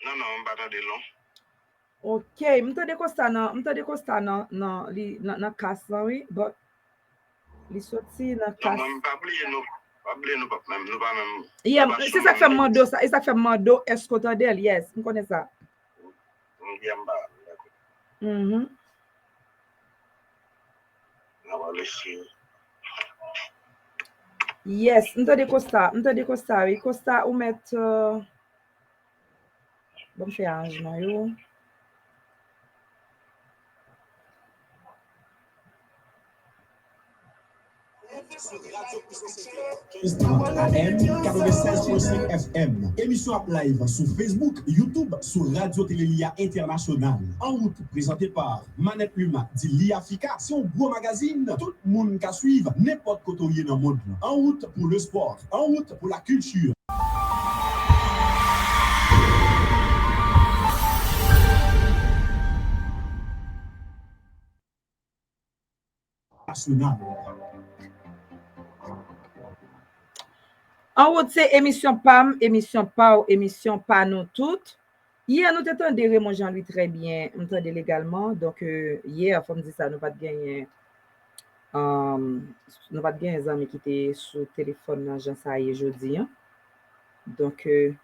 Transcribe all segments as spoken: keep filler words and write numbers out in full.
Non, non, m pa tande l non. Ok, m tande Costa nan, m tande Costa nan, nan, li, nan, nan kas lan, wi, but li soti nan kas. Non, mwen m pa bliye nou, pa bliye nou pa menm, nou pa menm. Yeah, se sa k fè m mande w sa, e sa k fè m mande w èske w tande l, yes, m konnen sa. Yeah, m pa, dakò. Mhm. N ap al eseye. Yes, m tande Costa, m tande Costa, wi. Costa, ou mèt, euh, Ban m fè aranjman yo. A M, katrevennsèz pwen senk F M. Emisyon ap live sou Facebook, YouTube, sou Radyo Tele Lia Entènasyonal. An wout, prezante pa Manette Luma, di Lia Africa. Se yon gwo magazin, tout moun ka swiv, nenpòt kote w ye nan mond lan. An wout pou le sport, an wout pou la culture. Nasyonal. An wout, se emisyon pa m, emisyon pa w, emisyon pa nou tout. Yè, nou te tande Raymond Jean Louis trè byen, m tande l egalman. Donk, euh, yè, fò m di sa, nou pa t genyen, um, nou pa t genyen zanmi ki te sou telefòn nan jan sa ye jodi an. Donk, euh,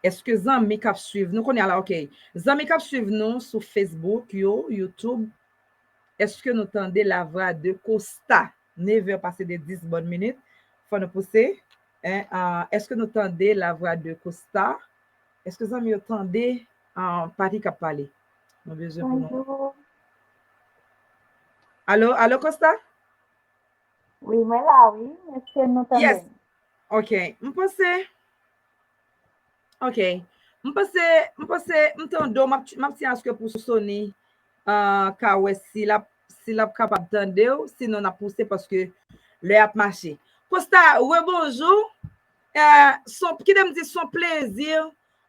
èske zanmi k ap swiv nou, kounye a la, ok. Zanmi k ap swiv nou sou Facebook yo, YouTube, èske nou tande lavwa de Costa? Nevè pase de dis bòn minit. Fò nou pouse. Hein, ah, èske nou tande lavwa de Costa? Èske zanmi yo tande, ah, pati k ap pale? Nou bezwen pou nou. Bonjou. Alo, alo, Costa? Wi, mwen la, wi. Èske nou tande? Yes. Ok. M panse, ok. M panse, m panse, m tande w, m ap, m ap tyen aske pou Sony, ah, ka wè si l ap, si l ap kapab tande w, sinon n ap pouse paske lè ap mache. Costa, rebonjou. Eh, son, kite m di, son plezi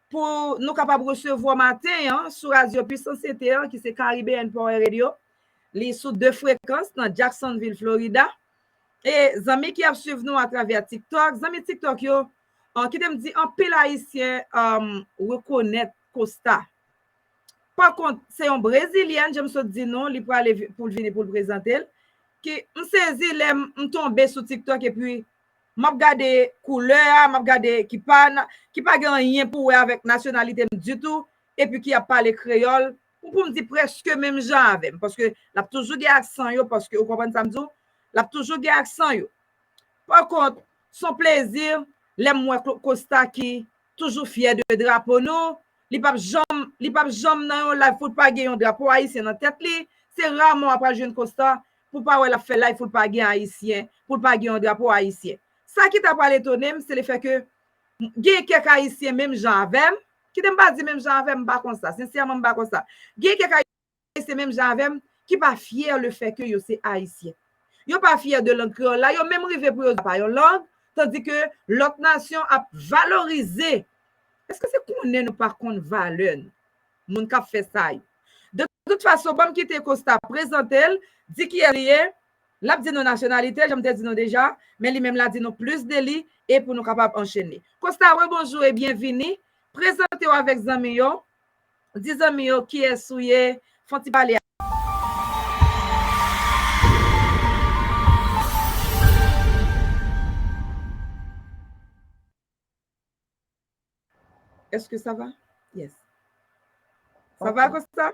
pou nou kapab resevwa w maten an sou radyo Puissance T T an, ki se Caribbean Power Radio. Li sou de frekans nan Jacksonville, Florida. E zanmi ki ap swiv nou atravè TikTok, zanmi TikTok yo, ah, kite m di, anpil Ayisyen, um, rekonèt Costa. Pa kont, se yon Brezilyèn, jan m sot di nou, li prale vi-, pou l vini pou l prezante l. Ki, m sezi lè m, m tonbe sou TikTok epi m ap gade koulè a, m ap gade ki pa na-, ki pa gen anyen pou wè avèk nasyonalite m ditou, epi ki ap pale kreyòl, pou, pou m di prèske menm jan avè m, paske l ap toujou gen aksan yo, paske ou konprann sa m di w, l ap toujou gen aksan yo. Pa kont, se yon plezi lè m wè Clo-, Costa ki toujou fyè de drapo nou, li p ap janm, li p ap janm nan yon live pou l pa gen yon drapo ayisyen nan tèt li. Se raman w ap pral jwenn Costa pou pa wè l ap fè live pou l pa gen ayisyen, pou l pa gen yon drapo ayisyen. Sa ki ta pral etone m, se lefèke gen kèk ayisyen menm jan avè m, kite m pa di menm jan avè m, m pa konsa, sensèman m pa konsa. Gen kèk ayisyen menm jan avè m ki pa fyè lefèke yo se ayisyen. Yo pa fyè de lang kreyòl la, yo menm rive pou yo di pa yon lang, tandike lòt nasyon ap valorize. Èske se konnen nou pa konn valè nou? Moun k ap fè sa yo. De tout fason, ban m kite Costa prezante l, di kiyès li ye, l ap di nou nasyonalite, jan m te di nou deja, men li menm l a di nou plis de li, e pou nou kapab anchene. Costa, rebonjou e byenvini. Prezante w avèk zanmi yo. Di zanmi yo kiyès ou ye, fè yon ti pale. Est-ce que ça va? Yes. Sa va konsa?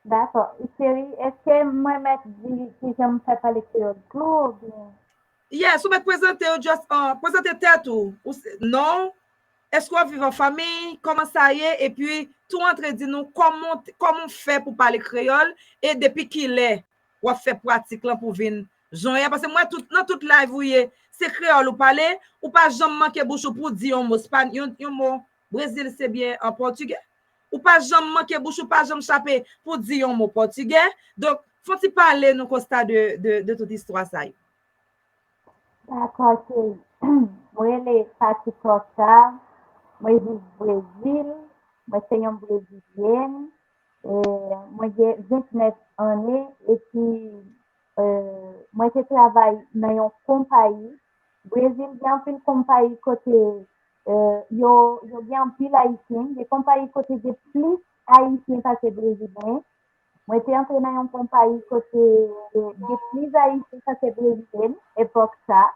Dakò. Cheri, èske mwen mèt di kijan m fè pale kreyòl tou oubyen? Yes, ou mèt prezante w, just, uh, prezante tèt ou. Ou se, non? Èske w ap viv an fanmi? Kòman sa ye? Epi, tou antre di nou kòman, kòman w fè pou pale kreyòl e depi kilè w ap fè pratik lan pou vin jan w ye a? Paske m wè tout, nan tout live ou ye, se kreyòl ou pale, ou pa janm manke bouch ou pou w di yon mo, se pa yon, yon mo Brezil, se byen an pòtigè. Ou pa janm manke bouch ou, pa janm chape pou di yon mo pòtigè. Donk, fè yon ti pale nou Costa de, de, de tout istwa sa yo. Dakò, cheri. Mwen rele Patty Costa, mwen viv Brezil, mwen se yon Brezilyèn, e mwen gen vennèf ane, epi, e, mwen te travay nan yon konpayi. Brezil gen anpil konpayi kote Eh, yo, yo gen anpil Ayisyen. Gen konpayi kote gen plis Ayisyen pase Brezilyen. Mwen te antre nan yon konpayi kote, eh, gen plis Ayisyen pase Brezilyen epòk sa.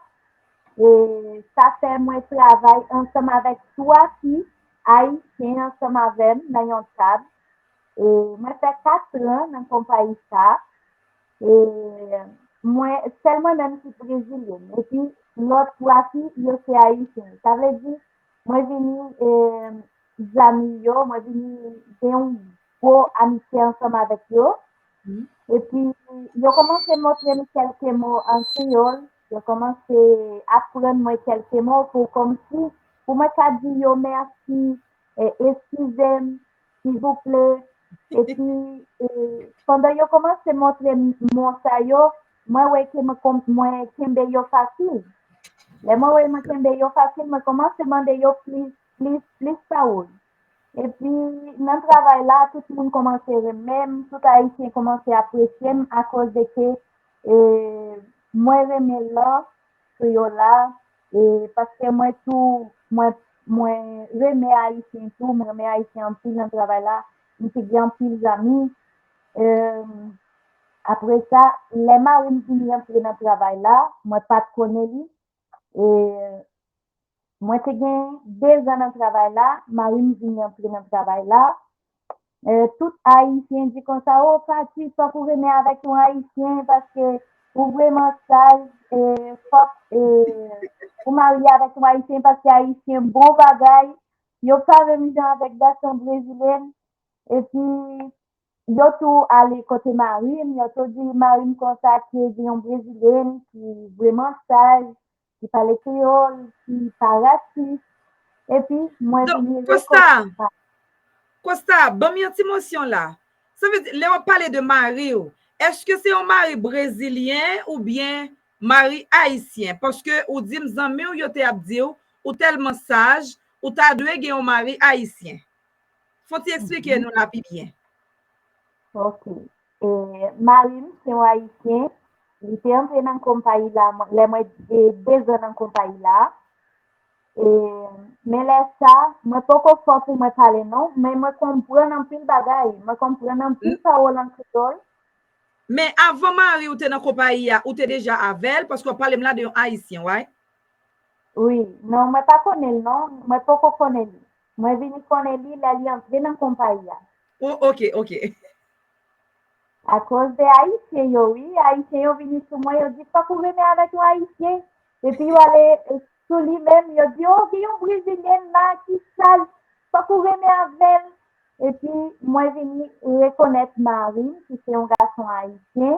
E sa fè mwen travay ansanm avèk twa fi Ayisyen ansanm avè m nan yon tab. E mwen fè kat an nan konpayi sa. E mwen, sèl mwen menm ki brezilyèn. Epi lòt twa fi, yo se Ayisyen. Sa vle di, mwen vini, e, zanmi yo, mwen vini gen yon gwo amitye ansanm avèk yo. Epi, yo kòmanse montre m kèlke mo an kreyòl, yo kòmanse aprann mwen kèlke mo pou kòmsi, pou mwen ka di yo mèsi, e, eskize m, silvouplè. Epi, e, pandan yo kòmanse montre m mo sa yo, mwen wè ke mwen, mwen kenbe yo fasil. Lè mwen wè mwen kenbe yo fasil, mwen kòmanse mande yo plis, plis, plis pawòl. Epi, nan travay la, tout moun kòmanse renmen m, tout Ayisyen kòmanse apresye m akoz de ke, e, mwen renmen lang kreyòl la, e, paske mwen tou, mwen, mwen renmen Ayisyen tou, mwen renmen Ayisyen anpil nan travay la, m te gen anpil zanmi. E, apre sa, lè mari m vini antre nan travay la, mwen pa t konnen li, e, mwen te gen de zan nan travay la, mari m vini antre nan travay la. E, tout Ayisyen di konsa, "O, Pati, fòk ou renmen avèk yon Ayisyen, paske ou vrèman saj, e, fòk, e, ou marye avèk yon Ayisyen, paske Ayisyen bon bagay, yo pa menm jan avèk gason brezilyen." Epi, yo tou ale kote mari m, yo tou di mari m konsa ke gen yon brezilyen ki vrèman saj, ki pale kreyòl, ki pa rasis. Epi, mwen Donk, vini Kosta, rekonèt sa. Kosta, ban m yon ti mosyon la. Sa vle di, lè w ap pale de mari w, èske se yon mari brezilyen oubyen mari ayisyen? Paske ou di m zanmi w yo te ap di w, ou tèlman saj, ou ta dwe gen yon mari ayisyen. Fò w ti eksplike nou la pi byen. Ok. E, mari m se yon Ayisyen. Li te antre nan konpayi la, mwen- lè mwen, e, de zan nan konpayi la. E, men lè sa, mwen poko fò pou mwen pale non, men mwen konprann anpil bagay. Mwen konprann anpil pawòl an kreyòl. Men avan mari w te nan konpayi a, ou te deja avè l, paske w ap pale m la de yon Ayisyen, right? Wi, non, mwen pa konnen l non, mwen poko konnen li. Mwen vini konnen li lè li antre nan konpayi a. O, ok, ok. Akoz de Ayisyen yo, wi, Ayisyen yo vini sou mwen, yo di, "Fòk ou renmen avèk yon Ayisyen." Epi yo ale, e, sou li menm, yo di, "O, gen yon Brezilyèn la ki saj, fòk ou renmen avè l." Epi mwen vini rekonèt mari m, ki se yon gason ayisyen.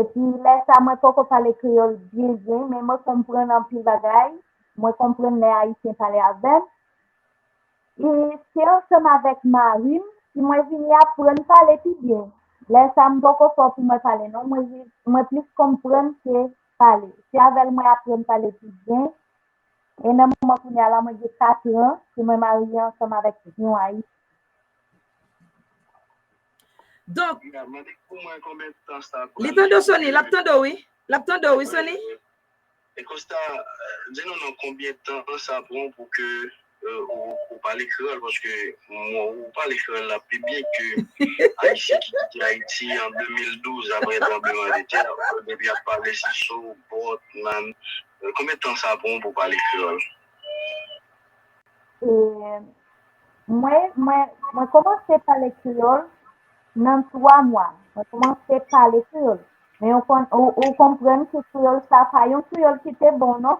Epi lè sa, mwen poko pale kreyòl byen byen, men mwen konprann anpil bagay. Mwen konprann lè Ayisyen pale avè m. E se ansanm avèk mari m ki mwen vini aprann pale pi byen. Lè sa, m poko fò pou mwen pale non, mwen, mwen plis konprann ke pale. Se avè l mwen aprann pale pi byen. E nan moman kounye a la, mwen gen kat an ke mwen marye ansanm avèk yon Ayisyen. Donk, li tande w, Sony, l ap tande w, wi. L ap tande w, wi, Sony. E Kosta, di nou nan konbyen tan sa pran pou ke, e, ou, ou pale kreyòl, paske mwen, ou pale kreyòl la pi byen ke Ayisyen ki kite Ayiti an de mil douz apre tranbleman de tè, depi y ap pale Sisou, Bòt, Nan, e, konbyen tan sa pran pou pale kreyòl? E, mwen, mwen, mwen kòmanse pale kreyòl nan twa mwa. Mwen kòmanse pale kreyòl. Men ou konn-, ou, ou konprann ke kreyòl sa pa yon kreyòl ki te bon, non?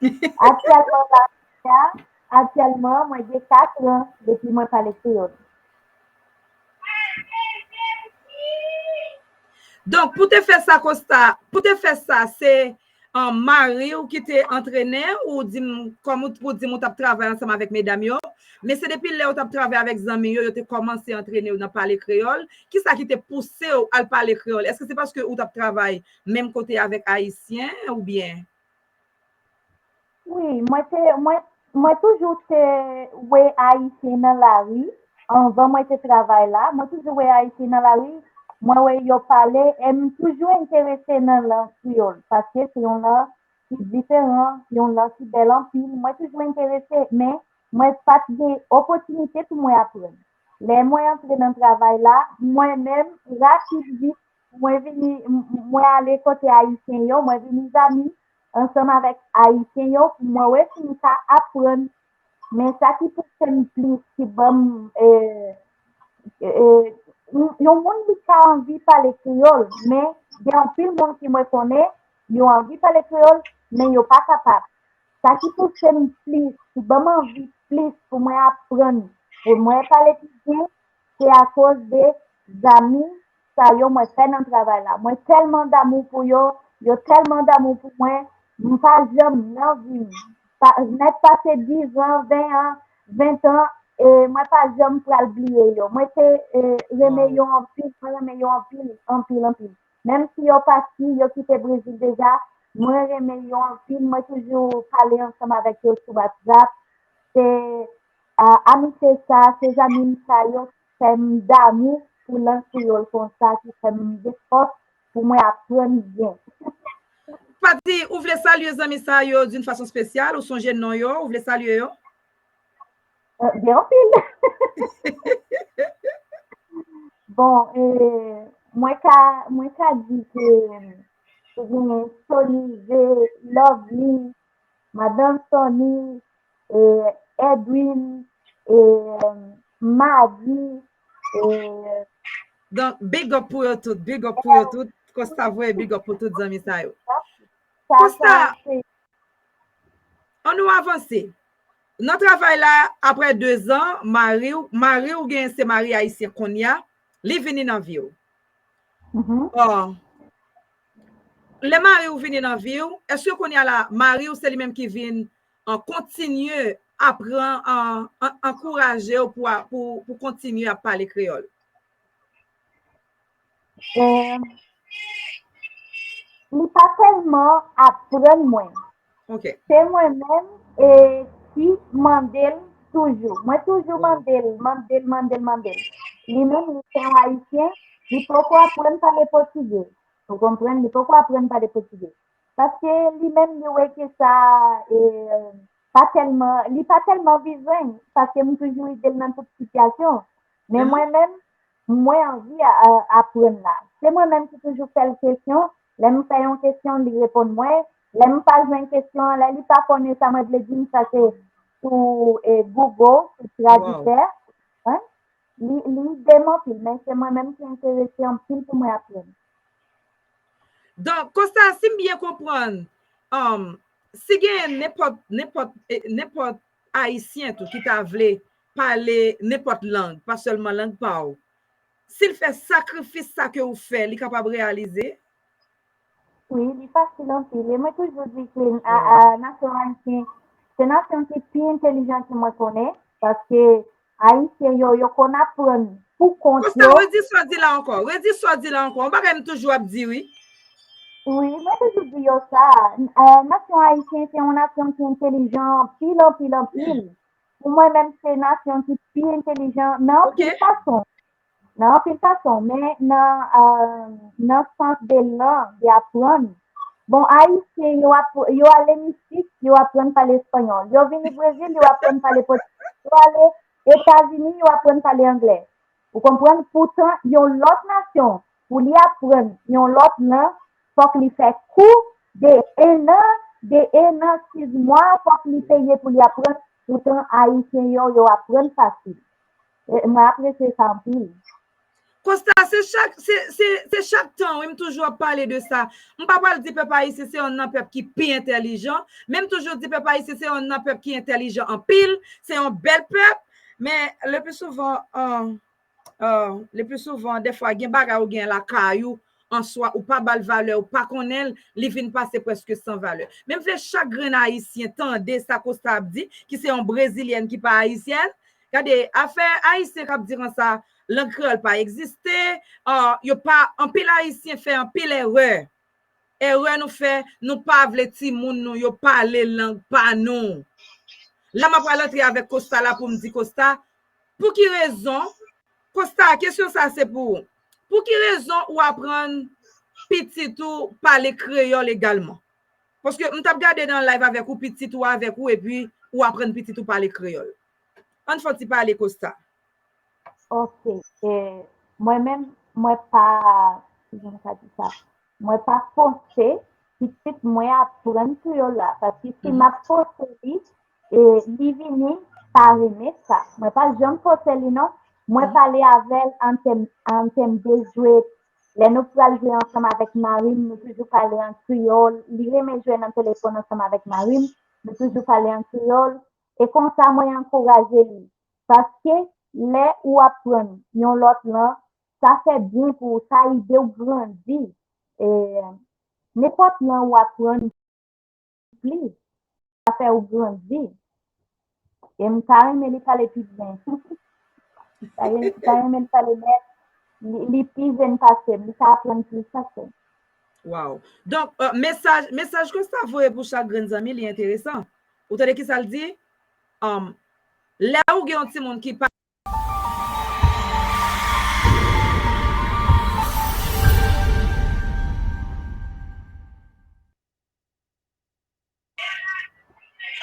Aktyèlman la, aktyèlman, mwen gen kat an depi mwen pale kreyòl. Donk, pou te fè sa, Kosta, pou te fè sa, se, e, mari w ki te antrene w, ou di m, kòm ou, ou di m ou t ap travay ansanm avèk medam yo, men se depi lè ou t ap travay avèk zanmi yo, yo te kòmanse antrene w nan pale kreyòl. Kisa ki te pouse w al pale kreyòl? Èske se paske ou t ap travay menm kote avèk Ayisyen oubyen? Wi, mwen te, mwen, mwen toujou te wè Ayisyen nan lari. Anvan mwen te travay la, mwen toujou wè Ayisyen nan lari. Mwen wè yo pale, e m toujou enterese nan lang kreyòl, paske se yon lang ki diferan, yon lang ki bèl anpil. Mwen toujou enterese, men mwen pa t gen opòtinite pou mwen aprann. Lè mwen antre nan travay la, mwen menm, rapid vit, mwen vini, m- m- mwen ale kote Ayisyen yo, mwen vini zanmi ansanm avèk Ayisyen yo, pou mwen wè si m ka aprann. Men sa ki pouse m plis, ki ban m, e, e, e, yon moun li ka anvi pale kreyòl, men gen anpil moun ki mwen konnen, yo anvi pale kreyòl, men yo pa kapab. Sa ki pouse m plis, ki ban m anvi plis pou mwen aprann, pou mwen pale pi byen, se akoz de zanmi sa yo mwen fè nan travay la. Mwen tèlman damou pou yo, yo tèlman damou pou mwen, m pa janm nan vi m, pa, nèt pase diz an, ven an, ven an, e mwen pa janm pral bliye yo. Mwen te e, renmen yo anpil, mwen renmen yo anpil, anpil, anpil. Menm si yo pati, yo kite Brezil deja, mwen renmen yo anpil. Mwen toujou pale ansanm avèk yo sou WhatsApp. Se a, amite sa, se zanmi m sa yo ki fè m damou pou lang kreyòl konsa, ki fè m gen fòs pou mwen aprann byen. Pati, ou vle salye zanmi sa yo d'une façon spéciale, ou sonje non yo, ou vle salye yo? Gen anpil. Bon, e, mwen ka mwen ka di ke genyen Sony V, Lovely, Madanm Sony, e, Edwin, e, Madi, e, Donk, big up pou yo tout, big up pou yo tout. Kosta voye big up pou tout zanmi sa yo. Kosta, an nou avanse. Nan travay la, apre dezan, mari w, mari w gen se mari ayisyen kounye a, li vini nan vi w. Ò, lè mari w vini nan vi w, èske kounye a la, mari w se li menm ki vin an kontinye aprann, an, an, ankouraje w pou, pou, pou kontinye ap pale kreyòl? Li pa tèlman aprann mwen. Se mwen menm e ki mande l toujou. Mwen toujou mande l, mande l, mande l, mande l. Li menm, li se yon Ayisyen, li poko aprann pale pòtigè. Ou konprann? Li poko aprann pale pòtigè. Paske li menm, li wè ke sa e, pa tèlman, li pa tèlman bizwen, paske m toujou ede l nan tout sitiyasyon. Men mwen menm, mwen anvi aprann la. Se mwen menm ki toujou fè l kesyon. Lè m fè yon kesyon, li reponn mwen. Lè m pa jwenn kesyon an, lè li pa konnen sa mwen vle di m, sa se sou e, Google, sou tradiktè. Li, li ede m anpil, men se mwen menm ki enterese anpil pou mwen aprann. Donk, Kosta, si m byen konprann, um, si gen nenpòt, nenpòt, eh, nenpòt Ayisyen tou ki ta vle pale nenpòt lang, pa sèlman lang pa w, si l fè sakrifis sa ke w fè, li kapab reyalize? Wi, li fasil anpil. E mwen toujou di ke a, a, nasyon ayisyen, se nasyon ki pi entelijan ke mwen konnen, paske Ayisyen yo, yo konn aprann pou kont yo. Kosta, redi sa w di la ankò. Redi sa w di la ankò. Yon bagay m toujou ap di, wi. Wi, mwen toujou di yo sa. Eh, nasyon ayisyen se yon nasyon ki entelijan anpil, anpil, anpil. Pou mwen menm, se nasyon ki pi entelijan nan anpil fason. Nan anpil fason, men nan, eh, nan sans de lang, de aprann. Bon, Ayisyen, yo, ap, yo ale Meksik, yo aprann pale espanyòl. Yo vini Brezil, yo aprann pale pòtigè. Yo ale Etazini, yo aprann pale anglè. Ou konprann? Poutan, yon lòt nasyon, pou li aprann yon lòt lang, fòk li fè kou de en an, de en an, sis mwa, fòk li peye pou li aprann. Poutan, Ayisyen yo, yo aprann fasil. E, mwen apresye sa anpil. Kosta, se chak, se, se, se chak tan, wi, m toujou ap pale de sa. M pa pral di pèp ayisyen se yonn nan pèp ki pi entèlijan, men m toujou di pèp ayisyen se yonn nan pèp ki entèlijan anpil, se yon bèl pèp, men le pli souvan, uh, uh, le pli souvan, dèfwa, gen bagay ou gen lakay ou, an swa, ou pa ba l valè, ou pa konnen l, li vin pase prèske san valè. Men m vle chak grenn ayisyen tande sa Kosta ap di, ki se yon brezilyèn ki pa ayisyèn, Gade, afè ayisyen k ap di konsa, lang kreyòl pa egziste, ah, yo pa, anpil ayisyen fè anpil erè. Erè nou fè, nou pa vle timoun nou yo pale lang pa nou. La m ap pral antre avèk Kosta la pou m di Kosta, pou ki rezon, Kosta, kesyon sa se pou ou. Pou ki rezon ou aprann pitit ou pale kreyòl egalman? Paske m t ap gade nan live avèk ou, pitit ou avèk ou, epi ou aprann pitit ou pale kreyòl. Ann fè yon ti pale, Costa. Ok. E, mwen menm, mwen pa, kijan m ka di sa? Mwen pa fòse pitit mwen aprann kreyòl la. Paske si m ap fòse li, e li vini pa renmen sa. Mwen pa janm fòse li non. Mwen pale avè l an tèm, an tèm de jwe. Lè nou pral jwe ansanm avèk mari m, nou toujou pale an kreyòl. Li renmen jwe nan telefòn ansanm avèk mari m, nou toujou pale an kreyòl. E konsa, mwen ankouraje li. Paske lè ou aprann yon lòt lang, sa fè byen pou ou, sa ede w grandi. E nenpòt lang ou aprann plis, sa fè ou grandi. E m ta renmen li pale pi byen. M ta renmen li pale nèt. Li, li pi jèn pase m, li ka aprann plis pase m. Wow. Donk, uh, mesaj, mesaj Costa voye pou chak grenn zanmi, li enteresan. Ou tande kisa l di? Um, lè ou gen yon timoun ki pa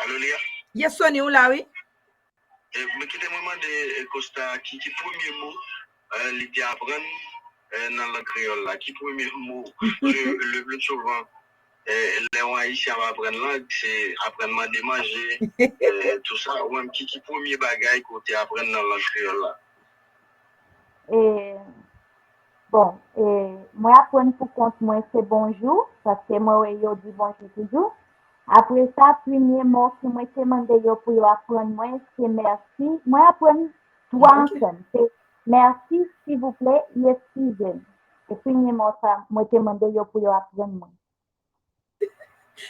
Alo, Lia? Yes, Sony, ou la, wi. E, men kite mwen mande e, Costa ki, ki premye mo e, li te aprann e, nan lang kreyòl la. Ki premye mo? Le, le plus souvent, e, lè yon ayisyen ap aprann lang, se aprann mande manje, e, tou sa. Ou menm, ki, ki premye bagay ke w te aprann nan lang kreyòl la? E, bon, e, mwen aprann pou kont mwen se bonjou, paske mwen wè yo di bonjou toujou. Apre sa, premye mo ke mwen te mande yo pou yo aprann mwen, se mèsi. Mwen aprann twa ansanm. Se mèsi, silvouplè, e eskize m. Se premye mo sa mwen te mande yo pou yo aprann mwen.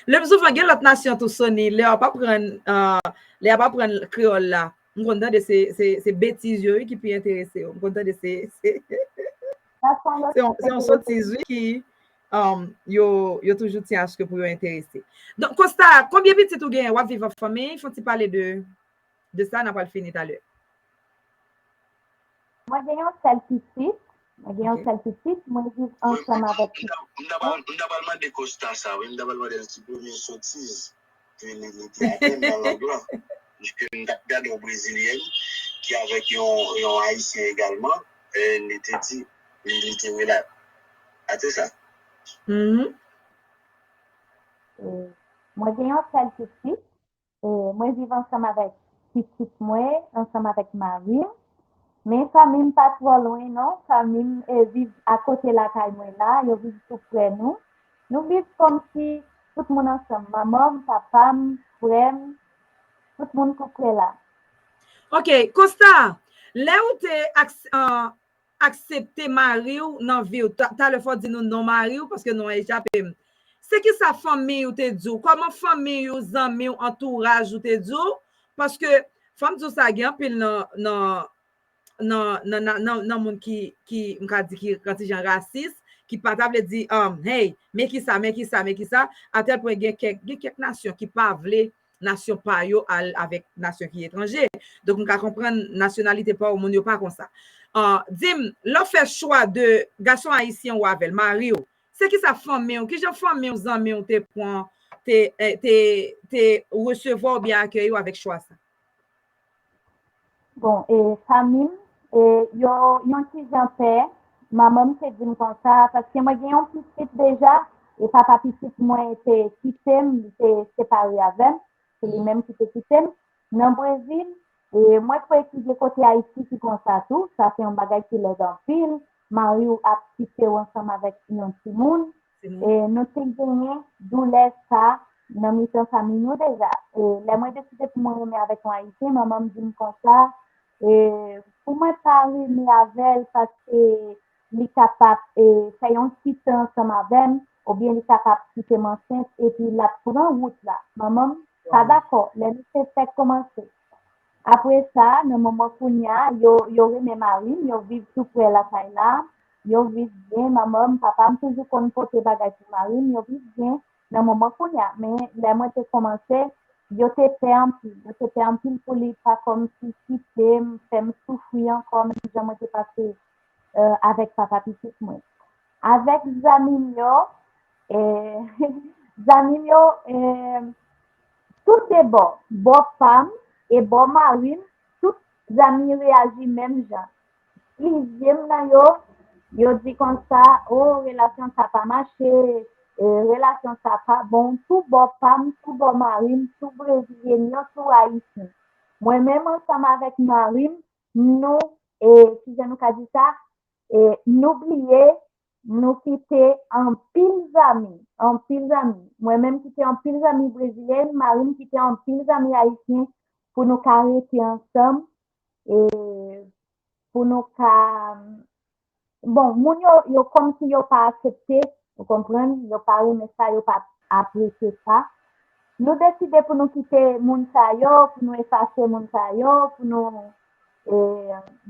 Le pli souvan, gen lòt nasyon tou, Sony, lè y ap aprann, uh, lè y ap aprann kreyòl la, m konn tande se, se, se betiz yo, wi, ki pi enterese yo. M konn tande se, se, se yon, se yon sotiz, wi, ki um, yo, yo toujou tyen aske pou yo enterese. Donk, Costa, konbyen pitit ou genyen? W ap viv an fanmi? Fè yon ti pale de, de sa, n a pral fini talè. Mwen gen yon sèl pitit. Mwen gen yon sèl pitit. Mwen viv ansanm avèk pitit. M ta pral mande Costa sa, wi. M ta pral mande l ki premye sotiz ke li, li te aprann nan lang lan. Piske m t ap gade yon brezilyèn ki avèk yon, yon ayisyen egalman, e li te di, li, li te rele a te sa. Mm. E, mwen gen yon sèl pitit. E, mwen viv ansanm avèk pitit mwen, ansanm avèk mari m. Men fanmi m pa twò lwen non. Fanmi m e, viv akote lakay mwen la. Yo viv tou prè nou. Nou viv kòmsi tout moun ansanm. Manman m, papa m, frè m, tout moun tou prè la. Ok, Costa, lè ou te aks, uh, aksepte mari w nan vi w, ta, talè fò w di nou non mari w, paske non an echape m. Se kisa fanmi w te di w? Kòman fanmi w, zanmi w, antouraj ou te di w? Paske, fò m di w sa, gen anpil nan, nan, nan, nan, nan, nan, nan moun ki, ki, m ka di ki, yon ti jan rasis, ki pa ta vle di, um, hey, men kisa, men kisa, men kisa, atèl pwen gen kèk, gen kèk nasyon ki pa vle nasyon pa yo al avèk nasyon ki etranje. Donk, m ka konprann nasyonalite pa w, moun yo pa konsa. Uh, di m, lè w fè chwa de gason ayisyen ou avè l, mari w, se kisa fanmi w, kijan fanmi w, zanmi w te pran, te, eh, te, te resevwa w oubyen akèyi w avèk chwa sa? Bon, e fanmi m, e yo yon ti jan pè. Manman m te di m konsa, paske mwen gen yon pitit deja, e papa pitit mwen te kite m, li te separe avè m, se li menm ki te kite m. Nan Brezil, e mwen kwè ki gen kote Ayiti ki konsa tou, sa se yon bagay ki lèd anpil, mari w ap kite w ansanm avèk yon timoun, e nou te genyen doulè sa nan mitan fanmi nou deja. E lè mwen deside pou mwen renmen avèk yon Ayisyen, manman m di m konsa, e pou mwen pa renmen avè l paske li kapab e fè yon ti tan ansanm avè m, oubyen li kapab kite m ansent epi l ap pran wout la. Manman m pa dakò. Lè nou te fèk kòmanse. Apre sa, nan moman kounye a, yo, yo renmen mari m, yo viv tou prè lakay la, yo viv byen, manman m, papa m toujou konn pote bagay pou mari m, yo viv byen nan moman kounye a. Men lè mwen te kòmanse, yo te pè anpil, yo te pè anpil pou li pa kòmsi kite m, fè m soufri ankò, menm jan mwen te pase, e, avèk papa pitit mwen. Avèk zanmi m yo, e, Zanmi m yo, eh, tout de bò, bò pa m e bò mari m, tout zanmi reyaji menm jan. Plizyè m nan yo, yo di konsa, o, relasyon sa pa mache, e, relasyon sa pa bon, tou bò pa m, tou bò mari m, tou brezilyen yo, tou ayisyen. Mwen menm ansanm avèk mari m, nou, e, kijan nou ka di sa, e, nou bliye, nou kite anpil zanmi, anpil zanmi. Mwen menm kite anpil zanmi brezilyen, mari m kite anpil zanmi ayisyen pou nou ka rete ansanm, e pou nou ka, bon, moun yo, yo kòmsi yo pa aksepte, ou konprann, yo pa renmen sa, yo pa apresye sa. Nou deside pou nou kite moun sa yo, pou nou efase moun sa yo, pou nou, e,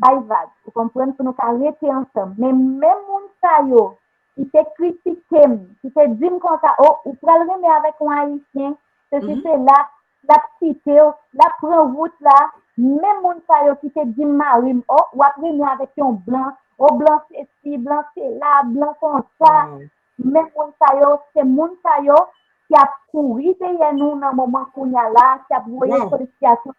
bay vag, ou konprann, pou nou ka rete ansanm. Men menm moun sa yo ki te kritike m, ki te di m konsa, o, ou pral renmen avèk yon ayisyen, sesi, mhm, sela, l ap kite w, l ap pran wout la. Menm moun sa yo ki te di m mari m, o, w ap renmen avèk yon blan, o, blan sesi, blan sela, blan konsa. Wow. Menm moun sa yo, se moun sa yo ki ap kouri dèyè nou nan moman kounye a la, ki ap voye, wow, solisyasyon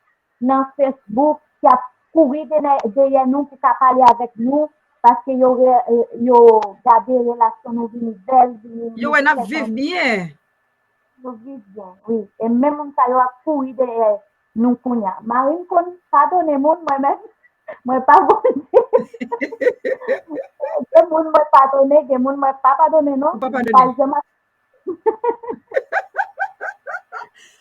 nan Facebook, ki ap kouri dèyè, dèyè nou pou ka pale avèk nou, paske yo, re- yo gade relasyon nou vin bèl, vin, yo wè n ap viv byen. Nou viv byen, wi. E menm moun sa yo ap kouri dèyè nou kounye a. Mari m konn padone moun, mwen menm, mwen pa Bondye. Gen moun mwen padone, gen moun mwen pa padone, non. Ou pa padone. M pa janm ap-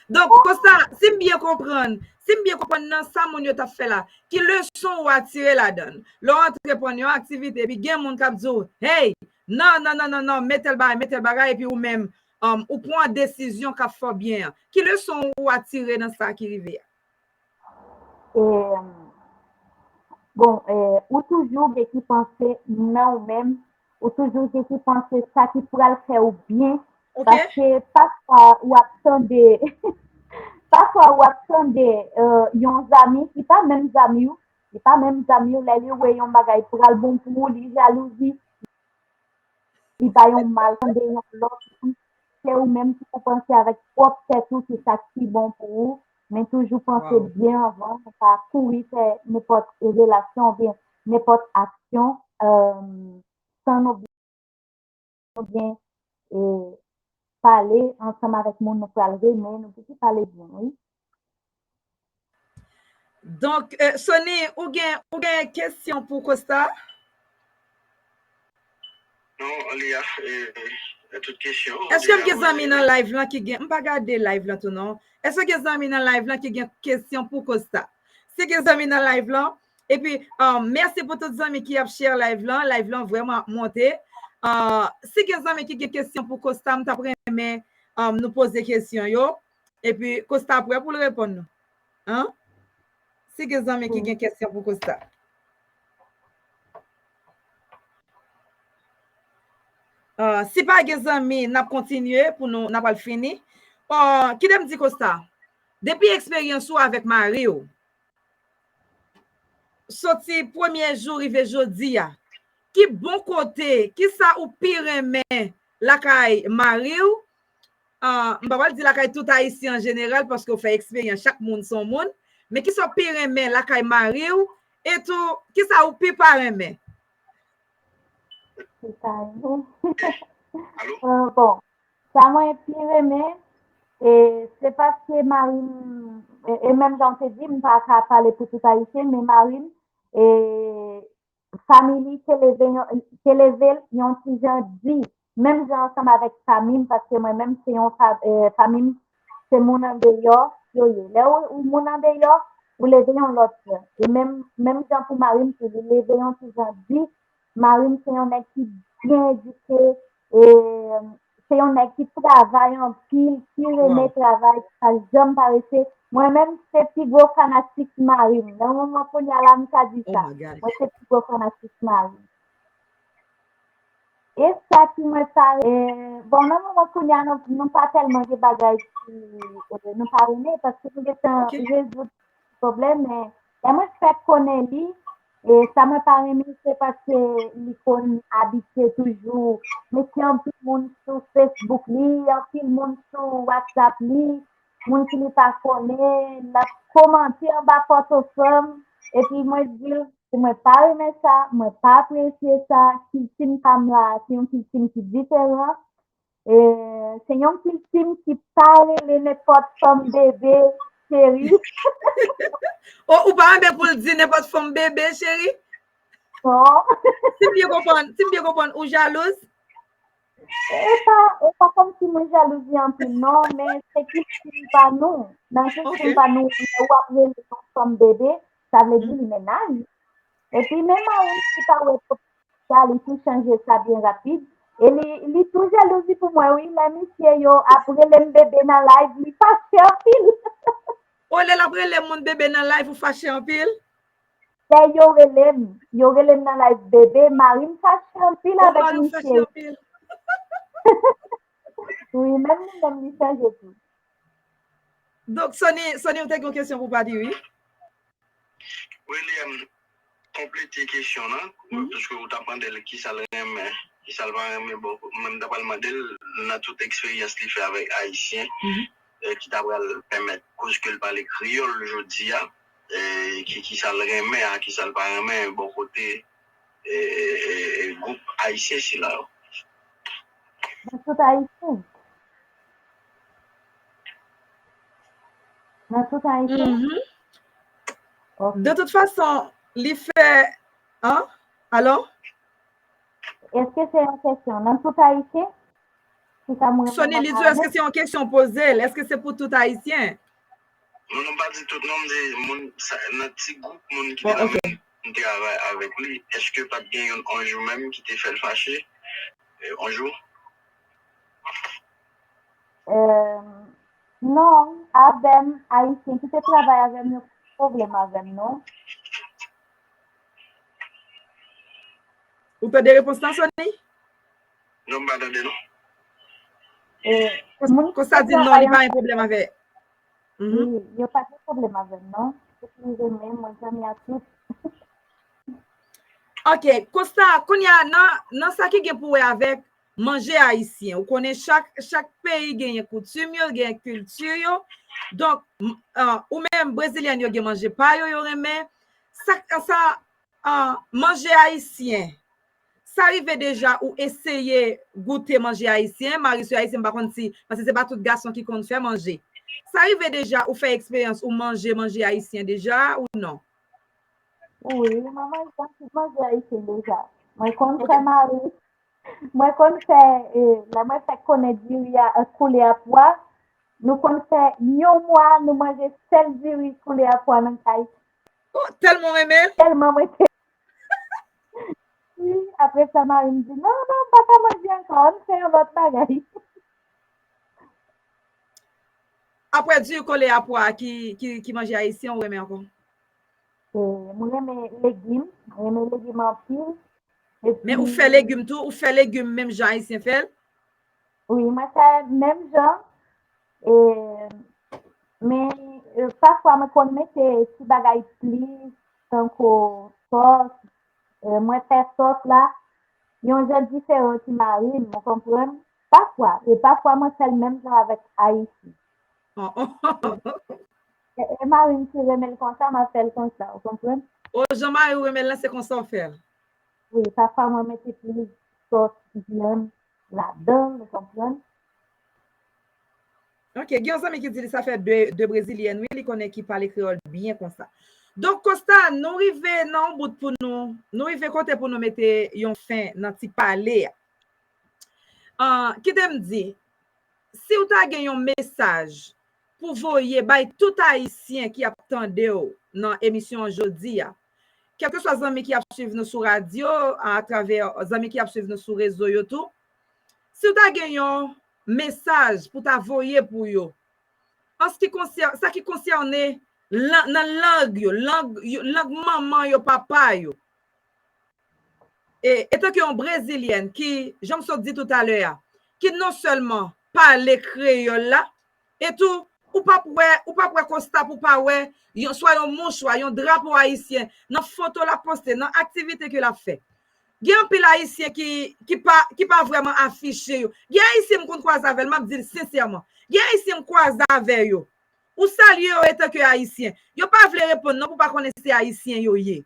Donk, konsa, si m byen konprann, si m byen konprann nan sa moun yo t ap fè la, ki leson ou atire ladan l? Lè w antreprann yon aktivite, epi gen moun k ap di w, hey, non, non, non, non, non, men tèl bagay, men tèl bagay, epi ou menm, um, ou pran desizyon k ap fè w byen an. Ki leson ou atire nan sa ki rive a? E, bon, e, ou toujou gen ki panse nan ou menm, ou toujou gen ki panse sa ki pral fè ou byen. Ok. Paske pafwa ou ap tande, pafwa ou ap tande, e, yon zanmi ki pa menm zanmi w, li pa menm zanmi w, lè li wè yon bagay pral bon pou ou, li jalouzi, li bay yon mal tande yon lòt, se ou menm ki pou panse avèk pwòp tèt ou ki sa k pi bon pou ou, men toujou panse, wow, byen anvan, pa kouri fè nenpòt relasyon oubyen nenpòt aksyon, um, san nou byen, nou byen, e, pale ansanm avèk moun nou pral renmen, nou toujou pale byen, wi. Donk, e, Sony, ou gen, ou gen kesyon pou Costa? Non, Lia, e, e, tout kesyon. Èske m gen zanmi nan live lan ki gen, m pa gade live lan tou non. Èske gen zanmi nan live lan ki gen kesyon pou Costa? Si gen zanmi nan live lan, epi, um, mèsi pou tout zanmi ki ap share live lan. Live lan vrèman ap monte. Uh, si gen zanmi ki gen kesyon pou Costa, m t ap renmen, um, nou poze kesyon yo. Epi Costa prè pou l reponn nou. An? Si gen zanmi ki gen kesyon pou Costa. Ah, si pa gen zanmi, n ap kontinye pou nou, n ap al fini. Ah, kite m di Costa, depi eksperyans ou avèk mari w, soti premye jou rive jodi a, ki bon kote, kisa ou pi renmen lakay mari w? Ah, m pa pral di lakay tout Ayisyen an jeneral, paske w fè eksperyans, chak moun se yon moun. Men kisa w pi renmen lakay mari w? E tou, kisa ou pi pa renmen? Pi pa renmen. Alo? Ah, bon, sa mwen pi renmen, e, se paske mari m, e, e menm jan w te di, m pa ka pale pou tout Ayisyen, men mari m, e, fanmi li te leve yon, te leve l yon ti jan di, menm jan ansanm avèk fanmi m, paske mwen menm se yon fa-, e, fanmi m se moun andeyò yo ye. Lè ou, ou moun andeyò, ou leve yon lòt jan. E menm, menm jan pou mari m tou, li leve yon ti jan di, mari m se yon nèg ki byen edike, e se yon nèg ki travay anpil, ki renmen travay, ki pa janm parese. Mwen menm, se pi gwo fanatik mari m. Nan moman kounye a la, m ka di sa. Mwen se pi gwo fanatik mari m. E sa ki mwen pa, e, bon, nan moman kounye a, nou, nou pa tèlman gen bagay ki, e, nou pa renmen, paske nou gentan rezoud pwoblèm, men lè mwen fèk konnen li, E sa mwen pa renmen, se paske li konn abitye toujou mete anpil moun sou Facebook li, anpil moun sou WhatsApp li, moun ki li pa konnen, l ap komante anba foto fanm. Epi mwen di l, mwen pa renmen sa, mwen pa apresye sa, kilti m pa m la, se yon kilti m ki diferan. E, se yon kilti m ki pa rele nenpòt fanm bebe, cheri. O, ou pa renmen pou l di nenpòt fanm bebe, cheri? Non. Si m byen konprann, si m byen konprann, ou jalouz? E pa, e pa kòmsi mwen jalouz li anpil, non, men se kilti pa nou. Nan kilti pa nou, lè w ap rele yon fanm bebe, sa vle di li mennaj. Epi menm mari m ki pa wè sa, li tou chanje sa byen rapid. E li, li tou jalouzi pou mwen, wi. Lè misye yo ap rele m bebe nan live, li fache anpil. O, lè l ap rele moun bebe nan live, ou fache anpil? Lè yo rele m, yo rele m nan live bebe, mari m fache anpil avèk misye. Wi, menm li menm li chanje tou. Donk, Sony, Sony, ou te gen yon kesyon pou Patty, wi? William, konplete kesyon lan, paske ou t ap mande l kisa l renmen, kisa l pa renmen, bon, mwen m ta pral mande l, nan tout eksperyans li fè avèk Ayisyen, ki ta pral pèmèt, koz ke l pale kreyòl jodi a, ki, kisa l renmen a, kisa l pa renmen, bò kote gwoup ayisyen sila yo. Nan tout Ayisyen. Nan tout Ayisyen. De tout fason, li fè, an? Alò? Èske se yon kesyon? Nan tout Ayisyen? Sony, li di, èske se yon kesyon poze l? Èske se pou tout Ayisyen? Non, non, m pa di tout, non, m di moun, nan ti gwoup moun ki te nan menm travay avèk li, èske pa t gen youn yon jou menm ki te fè l fache? Yon jou? Non, avè m, Ayisyen ki te travay avè m, yo pa gen pwoblèm avè m, non. Ou tande repons lan, Sony? Non, m pa tande, non. Konsta di non, li pa gen pwoblèm avè. Wi, yo pa gen pwoblèm avè m, non. Se ki renmen, mwen zanmi a tout. Ok, Konsta, kounye a, nan, nan sa ki gen pou wè avèk manje ayisyen, ou konnen chak, chak peyi genyen koutim yo, genyen kilti yo. Donk, ou menm, brezilyèn yo gen manje pa yo, yo renmen. Sa, sa, manje ayisyen, sa rive deja ou eseye goute manje ayisyen? Mari sou ayisyen, m pa konn si, paske se pa tout gason ki konn fè manje. Sa rive deja ou fè eksperyans ou manje manje ayisyen deja ou non? Wi, mwen manje anpil manje ayisyen deja. Mwen konn fè mari, mwen konn fè, lè mwen fèk konnen diri a, koulè a pwa, nou konn fè yon mwa, nou manje sèl diri koulè a pwa nan kay. Oh, tèlman w renmen l? Tèlman mwen te. Wi, apre sa, mari m di, non, non, m pa ka manje ankò, ann fè yon lòt bagay. Apre diri koulè a pwa, ki, ki, ki manje ayisyen ou renmen ankò? Mwen renmen legim, mwen renmen legim anpil. Men ou fè legim tou, ou fè legim menm jan ayisyen fè l? Wi, mwen fè menm jan. Men pafwa mwen konn mete ti bagay plis, tankou sòs. Mwen fè sòs la yon jan diferan ki mari m, ou konprann? Pafwa, e pafwa mwen fè l menm jan avèk Ayiti. E mari m ki renmen l konsa, m ap fè l konsa, ou konprann? O, jan mari w renmen l lan, se konsa w fè l? Wi, pafwa mwen mete plis sòs vyann ladan l, ou konprann? Ok, gen yon zanmi ki di li sa fè de, de brezilyèn, wi, li konnen ki pale kreyòl byen konsa. Donk, Konsta, nou rive nan yon bout pou nou, nou rive kote pou nou mete yon fen nan ti pale a. Kite m di, si w ta gen yon mesaj pou voye bay tout Ayisyen ki ap tande w nan emisyon an jodi a, kèlkeswa zanmi ki ap swiv nou sou radyo, atravè zanmi ki ap swiv nou sou rezo yo tou, si w ta gen yon mesaj pou ta voye pou yo, an se ki konsè-, sa ki konsène nan lang yo, lang, lang manman yo, papa yo. E, etanke yon brezilyèn ki, jan m sot di toutalè a, ki non sèlman pale kreyòl la, e tou ou p ap wè, ou p ap wè Costa pou w pa wè yon, swa yon mouchwa, yon drapo ayisyen nan foto l ap poste, nan aktivite ke l ap fè. Gen anpil ayisyen ki, ki pa, ki pa vrèman afiche yo. Gen ayisyen m konn kwaze avè l, m ap di l sensèman. Gen ayisyen m kwaze avè yo. Ou salye yo etanke ayisyen. Yo pa vle reponn non pou pa konnen se ayisyen yo ye.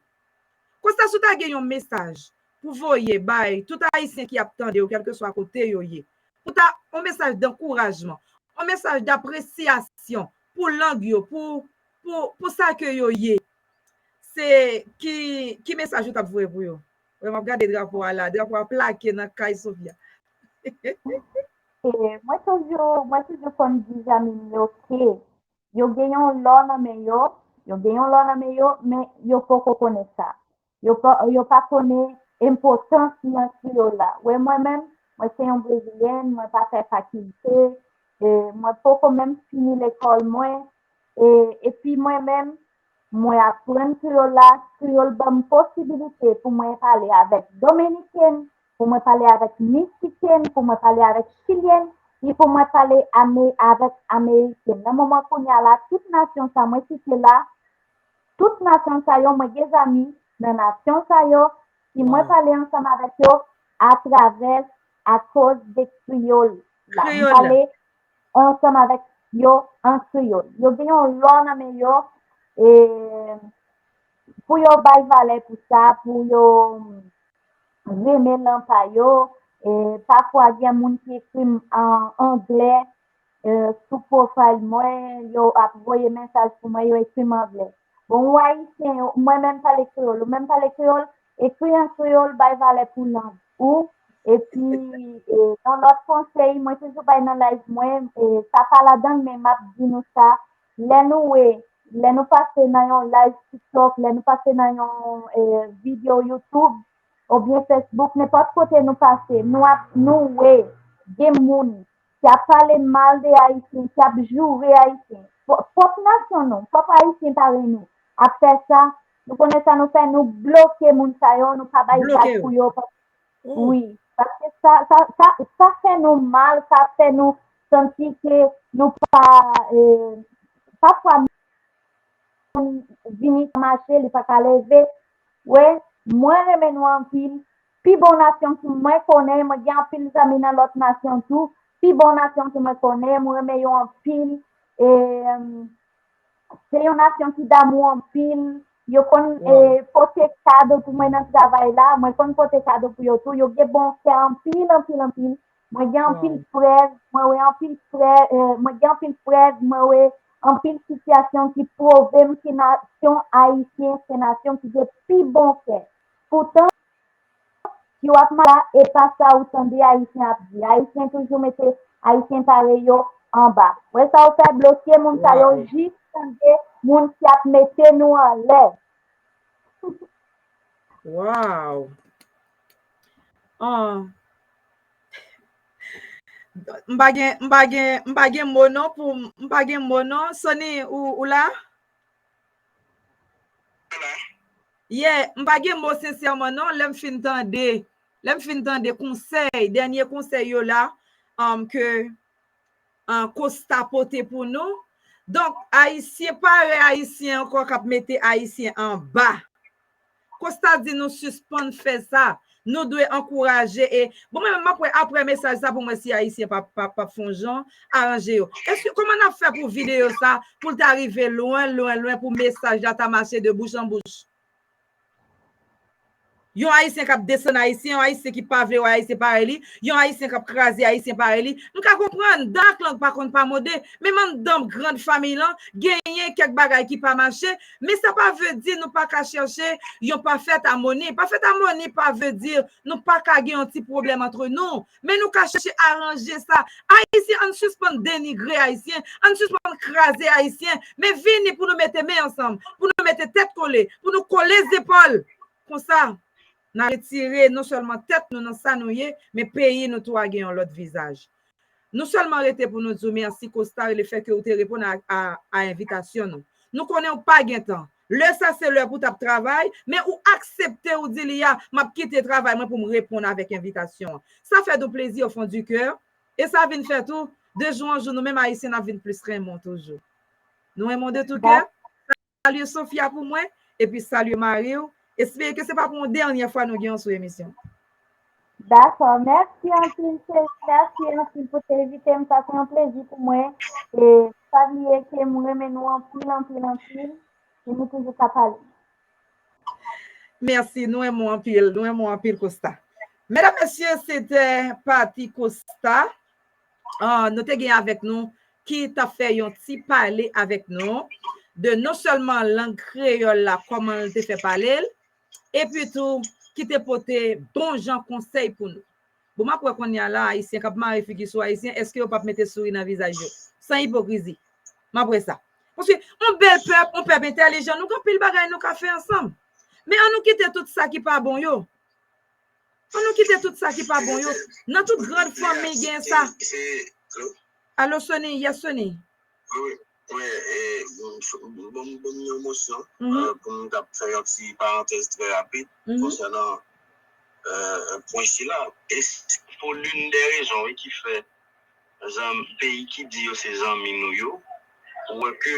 Konsa, si w ta gen yon mesaj pou voye bay tout ayisyen ki ap tande yo, kèlkeswa kote yo ye, pou ta, yon mesaj dankourajman, yon mesaj dapresyasyon pou lang yo, pou, pou, pou sa ke yo ye, se ki, ki mesaj ou t ap voye pou yo? Wè, m ap gade drapo a la. Drapo a plake nan kay Sofia. E mwen toujou, mwen toujou konn di zanmi m yo ke yo gen yon lò nan men yo, yo gen yon lò nan men yo, men yo poko konnen sa. Yo pa, yo pa konnen enpòtans lang kreyòl la. Wè, mwen menm, mwen se yon brezilyèn, mwen pa fè fakilte, e mwen poko menm fini lekòl mwen, e, epi mwen menm, mwen aprann kreyòl la, kreyòl ban m posibilite pou mwen pale avèk Dominiken, pou mwen pale avèk Meksiken, pou mwen pale avèk Chilyèn, e pou mwen pale ame, avèk Ameriken. Nan moman kounye a la, tout nasyon sa mwen site la, tout nasyon sa yo, mwen gen zanmi nan nasyon sa yo, si mwen pale ansanm avèk yo atravè, akoz de kreyòl la. M pale ansanm avèk yo an kreyòl. Yo gen yon lò nan men yo, e pou yo bay valè pou sa, pou yo renmen lang pa yo. E pafwa, gen moun ki ekri m an anglè, e, sou profile mwen, yo ap voye mesaj pou mwen, yo ekri m anglè. Bon, ou ayisyen, mwen menm pale kreyòl, ou menm pale kreyòl, ekri an kreyòl, bay valè pou lang ou. Epi, e, yon lòt konsèy, mwen toujou bay nan live mwen, e, sa pa ladan l, men m ap di nou sa, lè nou wè, lè nou pase nan yon live TikTok, lè nou pase nan yon, e, videyo YouTube, oubyen Facebook, nenpòt kote nou pase, nou ap, nou wè gen moun ki ap pale mal de Ayisyen, ki ap joure Ayisyen. Pwòp nasyon nou, pwòp Ayisyen parèy nou ap fè sa, nou konnen sa nou fè, nou bloke moun sa yo, nou pa bay vag pou yo. Wi, paske sa, sa, sa, sa fè nou mal, sa fè nou santi ke nou pa, e, pafwa moun vini mache, li pa ka leve. Wi, mwen renmen nou anpil. Pi bon nasyon ki mwen konnen, mwen gen anpil zanmi nan lòt nasyon tou. Pi bon nasyon ki mwen konnen, mwen renmen yo anpil. E, se yon nasyon ki damou anpil. Yo konn, e, pote kado pou mwen nan travay la. Mwen konn pote kado pou yo tou. Yo gen bon kè anpil, anpil, anpil. Mwen gen anpil prèv, mwen wè anpil prèv, e, mwen gen anpil prèv, mwen wè anpil sitiyasyon ki pwouve m ke nasyon ayisyen se nasyon ki gen pi bon kè. Poutan, si w ap mache la, e pa sa ou tande ayisyen ap di. Ayisyen toujou mete ayisyen parèy yo anba. Wè sa w fè, bloke moun sa yo, jis tande moun ki ap mete nou anlè. Wow! Ah. M pa gen, m pa gen, m pa gen mo non pou, m pa gen mo non. Sony, ou, ou la? Yeah, m pa gen mo sensèman non, lè m fin tande, lè m fin tande konsèy, dènye konsèy yo la, um, ke, uh, Costa pote pou nou. Donk, Ayisyen pa rè Ayisyen ankò k ap mete Ayisyen anba. Costa di nou sispann fè sa. Nou dwe ankouraje e, bon, mwen menm m ap wè apre mesaj sa pou mwen si Ayisyen p ap, p ap, p ap fè yon jan aranje yo. Èske, kòman n ap fè pou videyo sa, pou l ta rive lwen, lwen, lwen, pou mesaj la ta mache de bouch an bouch? Yon Ayisyen k ap desann Ayisyen, yon Ayisyen ki pa vle wè Ayisyen parèy li, yon Ayisyen k ap kraze Ayisyen parèy li. M ka konprann, dak lang pa konn pa mode, menm anndan grann fanmi lan, genyen kèk bagay ki pa mache, men sa pa vle di nou pa ka chèche yon pafèt amoni. Pafèt amoni pa vle di nou pa ka gen yon ti pwoblèm antre nou, men nou ka chèche aranje sa. Ayisyen, ann sispann denigre Ayisyen, ann sispann kraze Ayisyen, men vini pou nou mete men ansanm, pou nou mete tèt kole, pou nou kole zepòl. Konsa, n a retire non sèlman tèt nou nan sa nou ye, men peyi nou tou a gen yon lòt vizaj. Nou sèlman rete pou nou di w mèsi, Costa, le fè ke ou te reponn a, a, a envitasyon nou. Nou konnen w pa gen tan. Lè sa se lè pou w t ap travay, men ou aksepte, ou di li a, m ap kite travay mwen pou m reponn avèk envitasyon an. Sa fè nou plezi au fond du cœur, e sa vin fè tou, de jou an jou, nou menm Ayisyen, n ap vin plis renmen w toujou. Nou renmen w de tou kè. Salye Sofia pou mwen, epi salye mari w. Espere ke se pa pou yon dènyè fwa nou gen w sou emisyon. Dakò, mèsi anpil, cheri. Mèsi anpil pou te envite m. Sa se yon plezi pou mwen. E pa bliye ke m renmen nou anpil, anpil, anpil. E nou toujou ka pale. Mèsi, nou renmen w anpil. Nou renmen w anpil, Costa. Medam, mesye, se te Patty Costa. Ah, nou te gen avèk nou ki t ap fè yon ti pale avèk nou de non sèlman lang kreyòl la, kòman l te fè pale l, epi tou ki te pote bon jan konsèy pou nou. Bon, m ap wè kounye a la, Ayisyen k ap mare figi sou Ayisyen, èske yo p ap mete souri nan vizaj yo? San ipokrizi. M ap wè sa. Paske yon bèl pèp, yon pèp entèlijan, nou gen anpil bagay nou ka fè ansanm. Men an nou kite tout sa ki pa bon yo. An nou kite tout sa ki pa bon yo. Nan tout grann fanmi gen sa. Alo, Sony, yes, Sony. Wi, wi, bon, bon, yon mosyon pou m t ap fè yon ti parantèz trè rapid konsènan pwen sila. E pou l'une des raisons, wi, ki fè peyi ki di yo se zanmi nou yo, ou wè ke